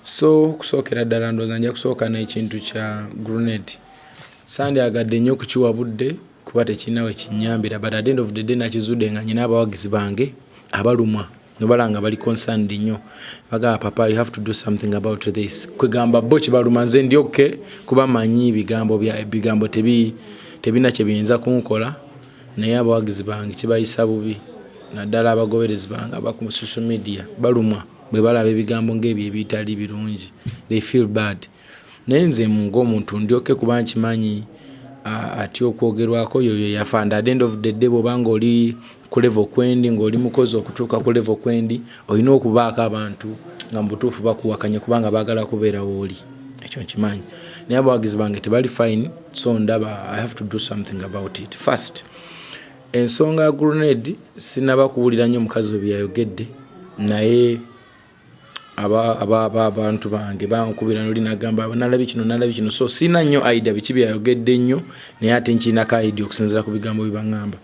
So okusookera ddala, ndowooza nja kusooka n'ekintu kya Grenade. Sandyagadde nnyo okukiwa budde kuba tekirina we kinnyambira, but at the end of the day nakizudde nga nyina abawagizi bange abalumwa nobala nga bali concerned nnyo. Bagamba, "Papa, you have to do something about this." Kwegamba bo kibaluma, nze ndi okay kuba manyi bigambo bya bigambo tebina kye biyinza kunkola, naye abawagizi bange kibayisa bubi, naddala abagoberezi bange aba ku social media. Balumwa bwe balaba ebigambo ng'ebyo ebitali birungi, they feel bad. Naye nze ng'omuntu ndyoke kuba nkimanyi atya okwogerwako yoyo yafa. And at the end of the day, bw'oba ng'oli ku level kwendi, ng'oli mukozi okutuuka ku level kwendi, olina okubaako abantu nga mu butuufu bakuwakanya kubanga baagala kubeera wooli. Ekyo nkimanyi, naye abawagizi bange tebali fine, so ndaba I have to do something about it first. Ensonga ya Grenade, sinaba kuwulira nnyo mukazi we byeyayogedde, naye abantu bange bankubira noli nagamba nalabye kino, nalabye kino, so sina nnyo idea biki byeyayogedde nnyo, naye ate nkirinako idea okusinziira ku bigambo bye baŋŋamba.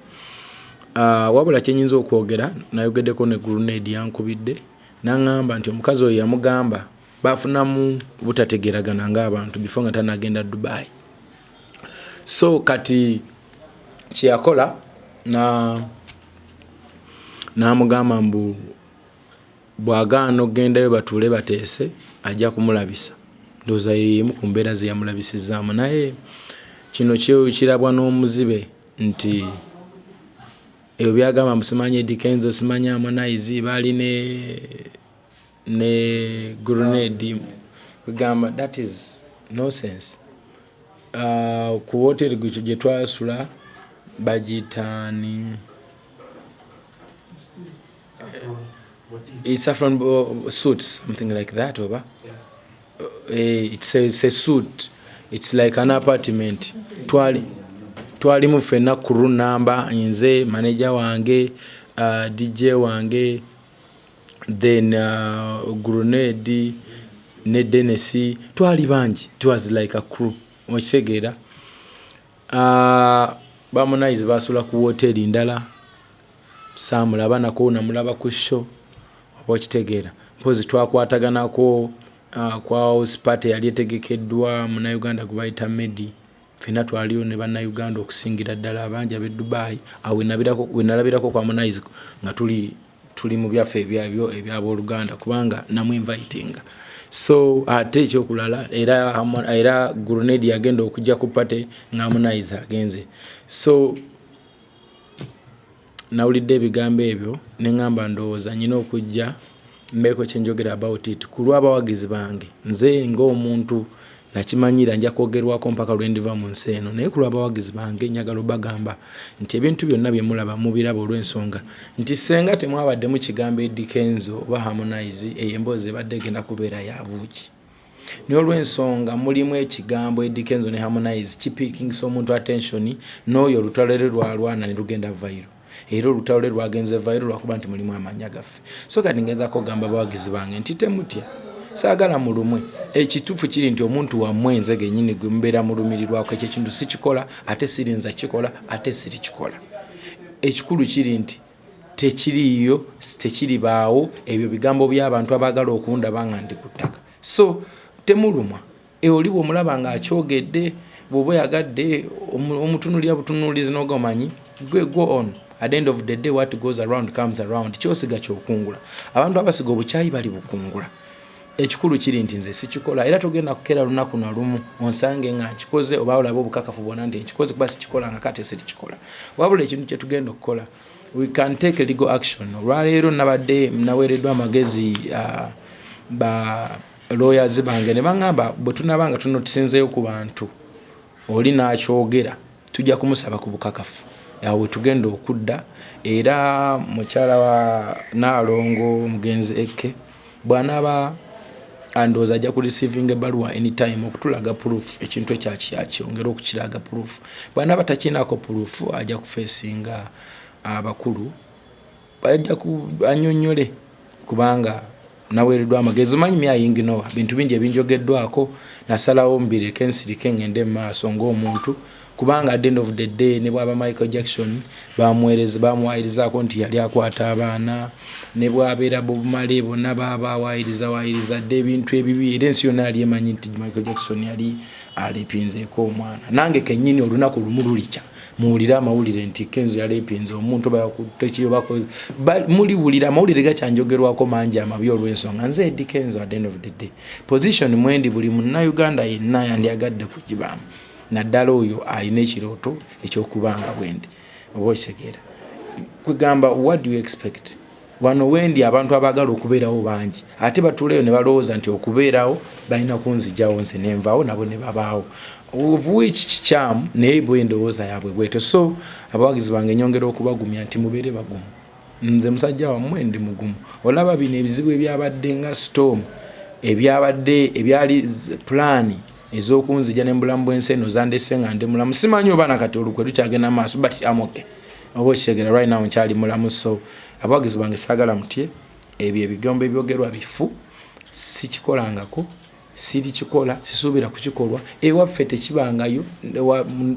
Wabula kyenyinza okwogera, nayogeddeko ne Grenade, yankubidde naŋŋamba nti omukazi oyo yamugamba bafunamu butategeeragana ng'abantu before nga tanagenda Dubai. So kati kyeyakola n'amugamba mbu bw'agaana okugendayo batuule bateese, ajja kumulabisa. Ndowooza yemu ku mbeera ze yamulabisizaamu, naye kino kirabwa n'omuzibe nti ebyo byagamba mbu simanyi Eddy Kenzo, simanyi Harmonize baali ne Grenade, kugamba that is nonsense. Ku woteri gye twasula bagiyitaani? It's Saffron Suits, something like that oba it's a suite, it's like an apartment. Twalimu ffenna crew namba, nze, manager wange, DJ wange, then Grenade ne Dennis. Twali bangi, it was like a crew, okitegeera? Harmonize basula ku woteri ndala, saamulaba nako, namulaba ku show, oba okitegeera? Mpozi twakwataganako kwa house party yali etegekeddwa Munnayuganda gwe bayita Medi. Ffenna twaliyo ne Bannayuganda okusingira ddala abangi ab'e Dubai. Awo wenalabirako kwa Harmonize nga tuli mu byaffe ebyabyo ebyabooluganda, kubanga namuinvitinga. So ate ekyokulala, era Grenade yagenda okujja ku party nga Harmonize agenze. So nawulidde ebigambo ebyo neŋŋamba ndowooza nyina okujja mbeeko kyenjogera about it ku lw'abawagizi bange. Nze ng'omuntu nakimanyira nja kwogerwako mpaka lwe ndiva mu nsi eno, naye ku lw'abawagizi bange njagala obagamba nti ebintu byonna bye mulaba mubiraba olw'ensonga nti senga temwabaddemu kigambo Eddy Kenzo oba Harmonize, eyo emboozi ebadde egenda kubeera ya buugi, naye olw'ensonga mulimu ekigambo Eddy Kenzo ne Harmonize, kipickingisa omuntu attention, n'oyo olutalo lwe lwalwana ne lugenda viral. Era olutalo lwe lwagenze viral lwakuba nti mulimu amannya gaffe. So kati ngezaako okugamba abawagizi bange nti temutya, saagala mulumwe. Ekituufu kiri nti omuntu wammwe nze gennyini gwe mubeera mulumirirwako, ekyo ekintu sikikola, ate sirinza kikola, ate sirikikola. Ekikulu kiri nti tekiriiyo, tekiribaawo. Ebyo bigambo by'abantu abaagala okundaba nga ndi ku ttaka, so temulumwa. Oli bw'omulaba ng'akyogedde, bw'oba oyagadde omutunulira butunuulizi n'ogomanyi gwe go on. At the end of the day, what goes around comes around. Kyosiga kyokungula. Abantu abasiga obukyayi bali bukungula. Ekikulu kiri nti nze sikikola, era togenda kukeera lunaku na lumu onsange nga nkikoze oba olabe obukakafu bwonna nti nkikoze, kuba sikikola nga kate sirikikola. Wabula ekintu kyetugenda okukola, we can take legal action. Olwaleero nabadde naweereddwa amagezi ba lawyers bange ne baŋŋamba bwe tunaba nga tunotisinzeyo ku bantu, oli n'akyogera, tujja kumusaba ku bukakafu. Awo wetugenda okudda. Era mukyala wa Naalongo omugenzi Eke bw'anaaba andowooza ajja ku receiving ebbaluwa anytime okutulaga proof, ekintu ekyo akyongera okukiraga proof. Bw'anaaba takiinaako proof, ajja kufacinga abakulu, ajja annyonnyole, kubanga naweereddwa amagezi. Omanyi myayinginowa bintu bingi ebinjogeddwako, nasalawo mbireke nsirike ngende mu maaso ng'omuntu, Kubanga at the end of the day, ne bwaba Michael Jackson, bamuwayirizaako nti yali akwata abaana. Ne bwabeera Bob Marley, bonna baba awayiriza wayiriza dde ebintu ebibi, era ensi yonna yali emanyi nti Michael Jackson yali alepinzeeko omwana. Nange kennyini olunaku lumu lulikya muwulire amawulire nti Kenzo yalepinze omuntu, muliwulira amawulire gakyanjogerwako mangi amabi, olw'ensonga nze Eddy Kenzo, at the end of the day, position mwendi, buli Munnauganda yenna yandyagadde kugibaamu, naddala oyo alina ekirooto ekyokubanga bwendi. Oba okitegeera, kwegamba, what do you expect? Wano wendi, abantu abaagala okubeerawo bangi, ate batuleyo ne balowooza nti okubeerawo balina kunzijawo nze nenvaawo nabo ne babaawo, of which kikyamu, naye bwe endowooza yaabwe bwetyo. So abawagizi bange, nyongera okubagumya nti mubeere bagumu. Nze musajja wammwe ndi mugumu. Olaba bino ebizibu ebyabadde nga storm, ebyabadde ebyali plan ez'okunzija ne mubulamu bw'ensi eno, zandese nga ndi mulamu. Simanyi oba nakati olukwe lukyagenda maaso, but am okay. Oba okitegeera, right now nkyali mulamu. So abawagizi bange, saagala mutye. Ebyo ebigambo ebyogerwa bifu, sikikolangako, sirikikola, sisuubira kukikolwa. Ewaffe tekibangayo,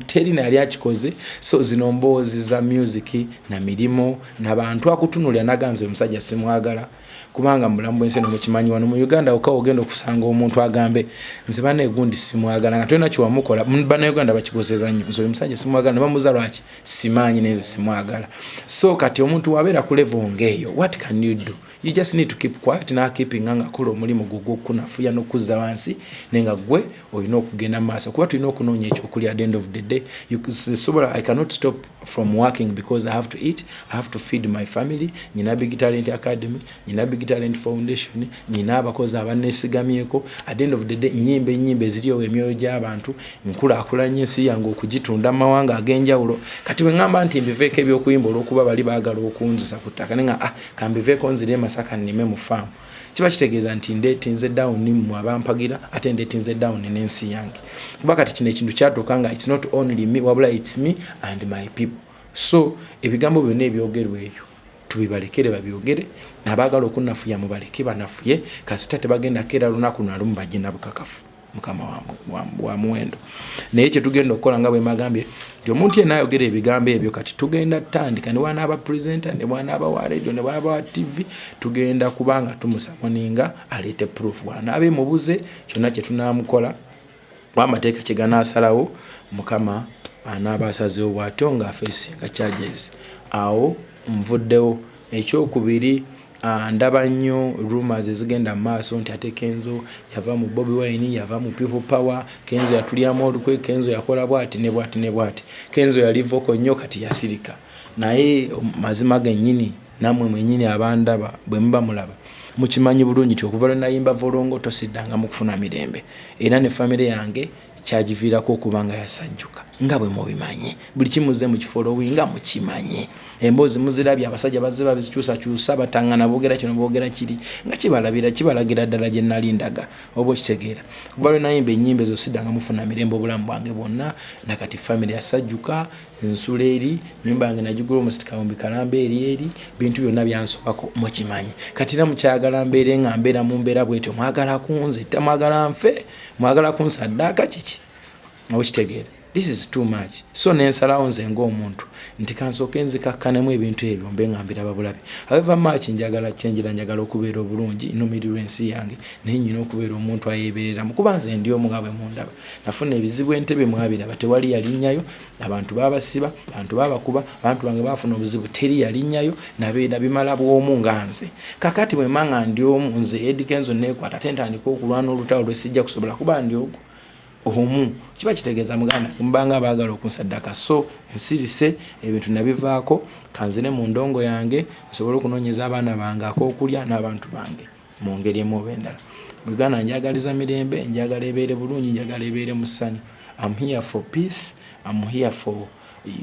teri nayali akikoze. So zino mboozi za music na mirimu nabantu akutunulira naganze omusajja simwagala, kubanga mubulamu bwensi eno, mukimanyi, wano mu Uganda okawa ogenda okusanga omuntu agambe, "Nze banaegundi simwagala," nga tolina kiwamukola. Bannayuganda bakigozeza nnyo, "Nze oyo musajja simwagala." Nebamuza, "Lwaki?" "Simanyi, nenze simwagala." So kati omuntu wabeera ku level ngaeyo, what can you do? You just need to keep quiet, nakeepinga nga akola omulimu gwo gw'okunafuya n'okuzza wansi, naye nga gwe olina okugenda mu maaso, kuba tulina okunoonya ekyokulya. At the end of the day, sobola, I cannot stop from working because I have to eat, I have to feed my family. Nyina Big Talent Academy, nyina Big Talent Foundation, nyina abakozi abanesigamyeko. At the end of the day, nyimba enyimba eziriowo emyoyo gy'abantu, nkulaakulanya ensi yange okugitunda mu mawanga ag'enjawulo. Kati bwe ŋŋamba nti mbiveeko ebyokuyimba olw'okuba bali baagala okunzisa ku ttaka, naye nga kambiveeko nzire e Masaka nnime mu faamu, kiba kitegeeza nti ndeetinze down mmwe abampagira, ate ndeetinze down n'ensi yange, kuba kati kino ekintu kyatuuka nga it's not only me, wabula it's me and my people. So ebigambo byonna ebyogerwa ebyo tubibalekere babyogere. Abaagala okunafuya mubaleke banafuye, kasita tebagenda keera lunaku nalumu bajje nabukakafu. Mukama wa muwendo. Naye kyetugenda okukola, nga bwe magambye nti omuntu yenna ayogera ebigambo ebyo, kati tugenda tutandika, ne bwanaaba presenter, ne bwanaaba wa radio, ne bwanaaba wa TV, tugenda kubanga tumusummoninga aleete proof. Bwanaaba emubuze, kyonna kyetunamukola amateeka kyeganasalawo, Mukama anaaba asazeewo bwatyo ng'afacinga charges. Awo nvuddewo. Ekyokubiri, ndaba nnyo rumors ezigenda mu maaso nti ate Kenzo yava mu Bobi Wine, yava mu People Power, Kenzo yatulyamu olukwe, Kenzo yakola bwati ne bwati ne bwati, Kenzo yali vocal nnyo, kati yasirika. Naye mazima gennyini, nammwe mwennyini abandaba, bwe muba mulaba, mukimanyi bulungi nti okuva lwe nayimba Volongo tosiddanga mu kufuna mirembe, era ne famire yange kyagiviirako okuba nga yasajjuka, nga bwe mubimanyi. Buli kimuze mukifollowinga, mukimanyi, emboozi muzirabye, abasajja bazze babikyusakyusa, batangana, boogera kino, boogera kiri, nga kibalabira, kibalagira ddala gye nali ndaga. Oba okitegeera, kuba lwe nayimba ennyimba ezo siddanga mufuna mirembe obulamu bwange bwonna. Nakati famire yasajjuka, nsula eri, nyumba yange nagigula omusiti kawumbi kalamba eri eri, bintu byonna byansobako, mukimanyi. Kati era mukyagala mbeere nga mbeera mu mbeera bwetyo? Mwagala kunzita? Mwagala nfe? Mwagala kunsaddaaka? Kiki? Okitegeera, this is too much. So nensalawo nze ngaomuntu nti kansooke nzikakkanemu ebintu ebyo, mbe nga mbiraba bulabi. However much njagala kyenjira, njagala okubeera obulungi, nnumirirwa ensi yange, naye nyina okubeera omuntu ayebereramu, kuba nze ndi omu nga bwe mundaba. Nafuna ebizibu Entebe, mwabiraba, tewali yalinnyayo, abantu babasiba, abantu babakuba, abantu bange bafuna obuzibu, teri yalinnyayo. Nabeera bimala bwomu nga nze. Kakati bwe mba nga ndi omu, nze Eddy Kenzo, neekwata ate ntandika okulwana olutalo lwesijja kusobola kuba ndi ogwo omu, kiba kitegeeza muganda mubanga abaagala okunsaddaka. So nsirise, ebintu nabivaako, kanzire mu ndongo yange nsobole okunoonyeza abaana bange ak'okulya n'abantu bange mu ngeri emu oba endala. Uganda njagaliza mirembe, njagala ebeere bulungi, njagala ebeere mu ssanyu. Am here for peace, am here for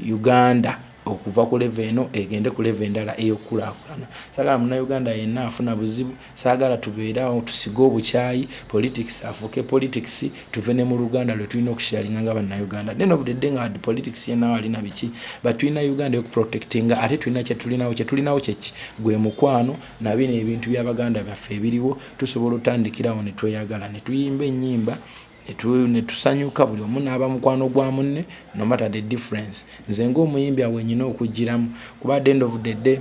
Uganda okuva ku level eno egende ku level endala ey'okukulaakulana. Saagala Munnayuganda yenna afuna buzibu, saagala tubeere awo tusige obukyayi, politics afuuke politics, tuve ne mu Luganda lwe tulina okusharinga nga Bannayuganda. Then of the day, nga politics yenna alina biki, but tulina Uganda ey'okuprotectinga, ate tulina kyetulinawo. Kyetulinawo kyeki? Gwe mukwano nabino ebintu by'Abaganda byaffe ebiriwo. Tusobola otandikirawo ne tweyagala, ne tuyimba ennyimba, ne Ne tusanyuka, buli omu n'aba mukwano gwa munne, no matter the difference. Nze ng'omuyimbi awo wenyina okugiramu, kuba at the end of the day,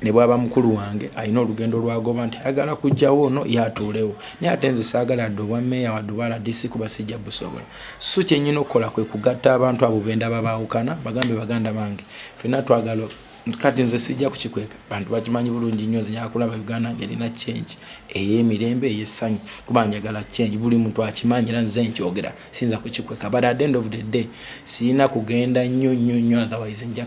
ne bwaba mukulu wange, alina olugendo lwagoba nti ayagala kujjawo ono yatuulewo, naye ate nze saagala dde obwa meeya wadde obwa RDC, kuba sijja busobola. So kyenyina okukola kwe kugatta abantu abo bendaba baawukana, bagambe, "Baganda bange, ffenna twagala." Kati nze sijja kukikweka, bantu bakimanyi bulungi nnyo, nze njagala kulaba Uganda ngaerina change ey'emirembe, ey'essanyu, kuba njagala change. Buli muntu akimanyi era nze nkyogera, siyinza kukikweka. But at the end of the day, siyina kugenda nnyo nnyo nnyo, otherwise nja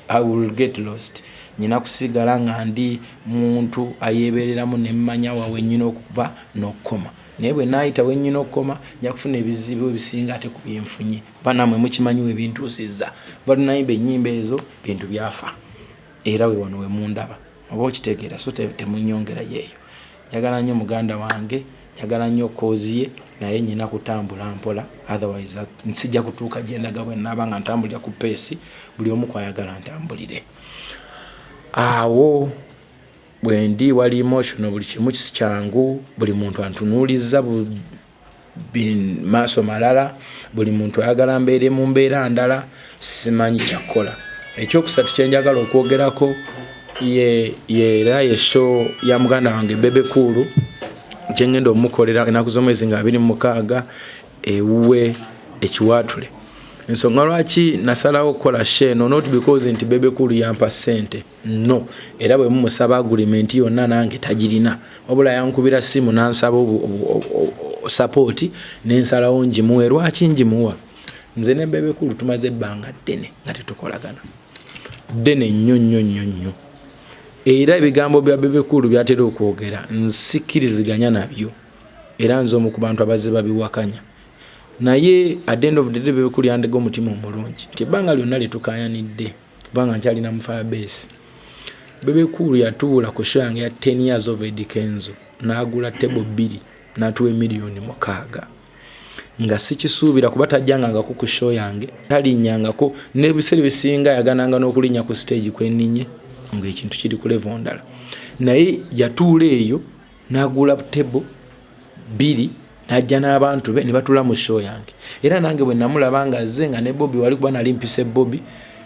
I will get lost. Nyina kusigala nga ndi muntu ayebereramu, nemmanya wa wenyina okuva n'okukoma. Naye bwe naayita wenyina okukoma, nja kufuna ebizibu ebisinga ate ku byenfunye. Banamwe mukimanyiwo ebintuusizza va lunayimba ennyimba ezo, bintu byafa, era we wano wemundaba, oba okitegeera. So temunyongera yeeyo. Njagala nnyo muganda wange, njagala nnyo cause ye, naye nyina kutambula mpola, otherwise sijja kutuuka gyendaga bwe naaba nga ntambulira ku pace buli omu kwayagala ntambulire. Awo bwendi wali emotional, buli kimu kisi kyangu, buli muntu antunuuliza maaso malala, buli muntu ayagala mbeere mu mbeera ndala, simanyi kyakkola. Ekyokusatu kyenjagala okwogerako ye era ye show ya muganda wange Bebe Cool, kyengenda omukolera enaku z'omwezi nga 26 ewuwe ekiwaatule. Ensonga lwaki nasalawo okukola show eno, not because nti Bebe Cool yampa ssente, no, era bwe mumusaba agreement yonna nange tagirina, wabula yankubira simu nansaba support, nensalawo ngimuwe. Lwaki ngimuwa? Nze ne Bebe Cool tumaze ebbanga ddene nga tetukolagana, ddene nnyo nnyo nnyo nnyo, era ebigambo bya Bebe Cool byatera okwogera nsikiriziganya nabyo, era nze omu ku bantu abazze babiwakanya. Naye at the end of the day, Bebe Cool yandega omutima omulungi nti ebbanga lyonna lyetukayanidde, kubanga nkyalina mu Firebase, Bebe Cool yatuula ku show yange ya 10 years of Eddy Kenzo, n'agula table bbiri, n'atuwa 6 million, nga sikisuubira, kuba tajjangangako ku show yange, talinnyangako. N'ebiseera ebisinga yagananga n'okulinnya ku stage kwenninye, ng'ekintu kiri ku level ndala. Naye yatuula eyo n'agula table bbiri, n'ajja n'abantu be ne batuula mu show yange. Era nange bwe namulaba nga azze nga ne Bobi wali, kuba nali mpise Bobi,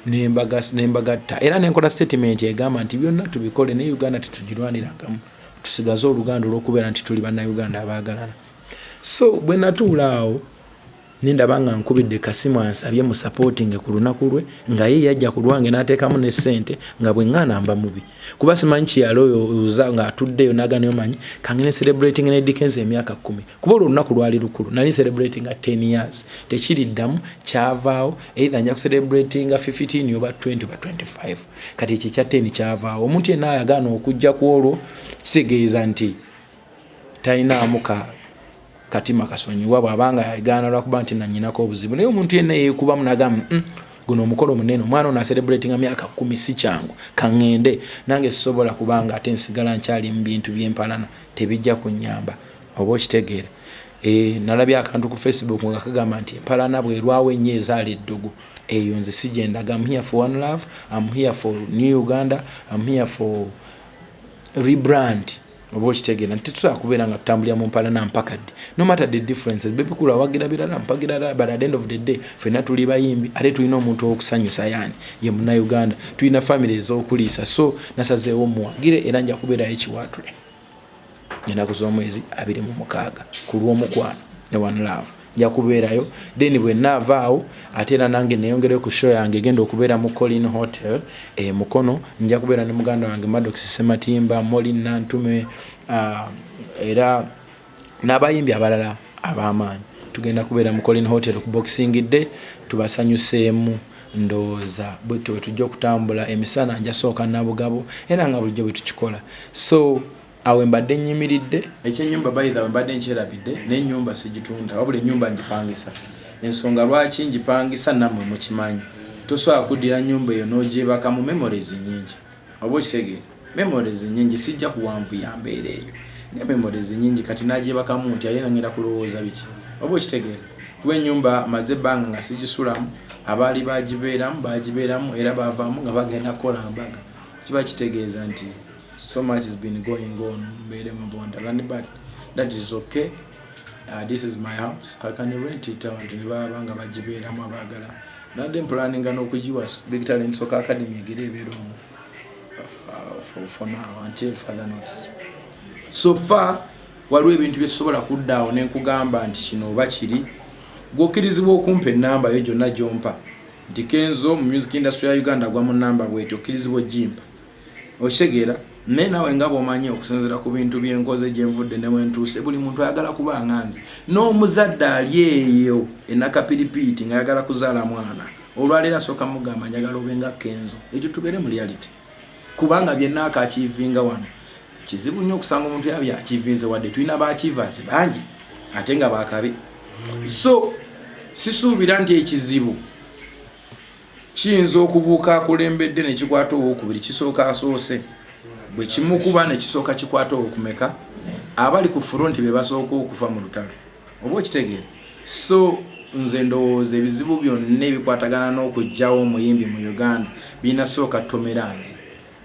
nembagatta, era nenkola statement egamba nti byonna tubikole, naye Uganda tetugirwanirangamu, tusigaze oluganda olw'okubeera nti tuli Bannayuganda abaagalana. So bwe natuula awo nendaba nga nkubidde kasimu, ansabye mu supporting ku lunaku lwe, nga ye yajja ku lwange n'ateekamu ne ssente, nga bwe ŋŋaana mba mubi, kuba simanyi kiyali oyo ng'atuddeeyo naga, "Omanyi kange ne celebrating ne Eddy Kenzo emyaka 10," kuba olwo olunaku lwali lukulu. Nali celebrating 10 years, tekiriddamu, kyavaawo. Either nja kucelebratinga 15 oba 20 oba 25. Kati ekyo ekya 10 kyavaawo. Omuntu yenna ayagaana okujja ku olwo, kitegeeza nti talinaamu ka katima kasonyiwa, bw'abanga yagaana lwakuba nti nanyinako obuzibu. Naye omuntu yenna yeekubamu nagamba, guno omukolo munene, omwana ono acelebratinga myaka 10, si kyangu, kaŋŋende nange." Sisobola, kubanga ate nsigala nkyali mu bintu byempalana, tebijja kunyamba, oba okitegeera. E, nalabye akantu ku Facebook nga kagamba nti empalana bwerwawo ennyo ezaala eddogo. Eyo nze sigendaga. I'm here for one love, I'm here for new Uganda, I'm here for rebrand, oba okitegeera, nti tetusobola kubeera nga tutambulira mu mpalana mpaka ddi? No matter the differences, Bebe Cool awagira birala, mpagira, but at the end of the day fenna tuli bayimbi, ate tulina omuntu owokusanyusa, yaani ye Munnayuganda, tulina family ez'okuliisa. So nasazeewo muwagire, era nja kubeerayo ekiwaatule ennaku z'omwezi 26 ku lw'omukwano ne one love, nja kubeerayo. Then bwe naavaawo, ate era nange neyongereyo ku show yange egenda okubeera mu Colin Hotel e Mukono. Nja kubeera ne muganda wange Maddox Sematimba, Molin Nantume, era n'abayimbi abalala ab'amaanyi. Tugenda kubeera mu Colin Hotel ku Boxing Day, tubasanyuseemu. Ndowooza bwetyo bwe tujja okutambula. Emisana nja sooka Nabugabo, era nga bulijjo bwe tukikola. So awe mbadde nyimiridde. Ekyenyumba, by the way, mbadde nkyerabidde, n'ennyumba sigitunda, wabula ennyumba ngipangisa. Ensonga lwaki ngipangisa nammwe mukimanyi, tosobola kuddira nyumba eyo n'ogyebaka mu memories nyingi, oba okitegeera, memories nyingi. Sijja kuwanvu ya mbeera eyo, ne memories nyingi. Kati nagyebakamu nti aye nangenda kulowooza biki, oba okitegeera? Kuba ennyumba maze ebbanga nga sigisulamu, abaali bagibeeramu bagibeeramu era bavaamu nga bagenda kukola mbaga. Kiba kitegeeza nti so much has been going on, mbeere mu bondalani, but that is okay. This is my house, I can rent it. Abantu ne baba nga bagibeeramu abaagala. Nadde mplanninga n'okugiwa Big Talent Soccer Academy, egere ebeera omwo for now until further notice. So far waliwo ebintu byesobola kuddaawo nenkugamba nti kino oba kiri. Gwokkirizibwa okumpa enamba yo gyonna gyompa nti Kenzo mu music industry ya Uganda agwa mu namba bweti, okkirizibwa ogimpa, okitegeera? Naye naawe nga bwomanyi, okusinziira ku bintu byenkoze, gyenvudde newentuuse, buli muntu ayagala kuba nga nze. N'omuzadde ali eyo enakapiripiiti ngaayagala kuzaala mwana, olwaleero asooka mugamba, "Njagala obe nga Kenzo." Ekyo tubeere mu reality, kubanga byenaaka achievinga wano kizibu nnyo okusanga omuntu yabye achievinze, wadde tulina ba achievers bangi ate nga bakabi. So sisuubira nti ekizibu kiyinza okubuuka akulembedde nekikwata owokubiri. Kisooka asoose bwe kimukuba, nekisooka kikwata owokumeka. Abali ku front be basooka okufa mu lutalo, oba okitegeera? So nze ndowooza ebizibu byonna ebikwatagana n'okugjawo omuyimbi mu Uganda birina sooka tomera nze,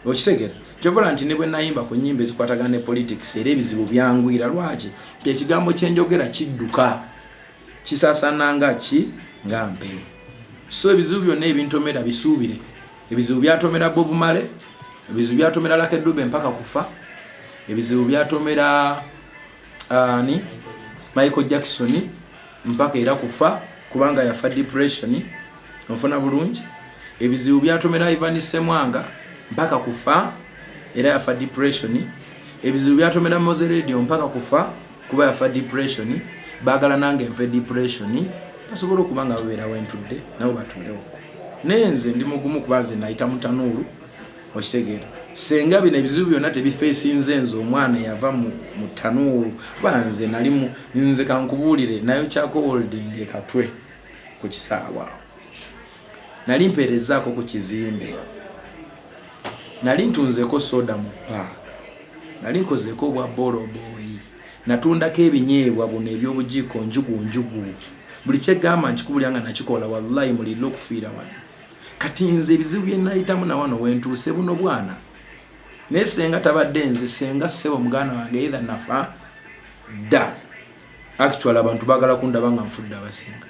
okitegeera? Kyovola nti ne bwe nayimba ku nyimba ezikwatagana ne politics, era ebizibu byangwira. Lwaki? Nti ekigambo kyenjogera kidduka, kisasana nga ki nga mpewo. So ebizibu byonna ebintomera bisuubire. Ebizibu byatomera Bob Marley, ebizibu byatomera Lucky Dube mpaka kufa, ebizibu byatomera ani, Michael Jackson mpaka era kufa, kubanga yafa depression, onfuna bulungi? Ebizibu byatomera Ivan Semwanga mpaka kufa, era yafa depression. Ebizibu byatomera Mowzey Radio mpaka kufa, kuba yafa depression. Baagala nange nfe depression, basobole okuba nga babeera wentudde, nabo batuulewoko. Naye nze ndi mugumu, kuba nze nayita mutanuulu, okitegeera? Senga bino ebizibu byonna tebifeesinze nze omwana eyava mu tanuulu, kuba nze nali nze kankubuulire, nayokyako welding ekatwe ku kisaawe awo, nali mpeerezaako ku kizimbe, nali ntunzeeko soda mu paaka, nali nkozeeko obwa ball boy, natundako ebinyeebwa buno ebyobujiiko, njugu njugu, buli kyegamba nkikubulya nga nakikola. Wallahi mulirire okufiira wano. Kati nze ebizibu bye nayitamu nawano wentuuse buno bwana, naye senga tabadde nze, senga ssebo muganda wange either nafa dda. Actually abantu baagala kundaba nga nfudde abasinga.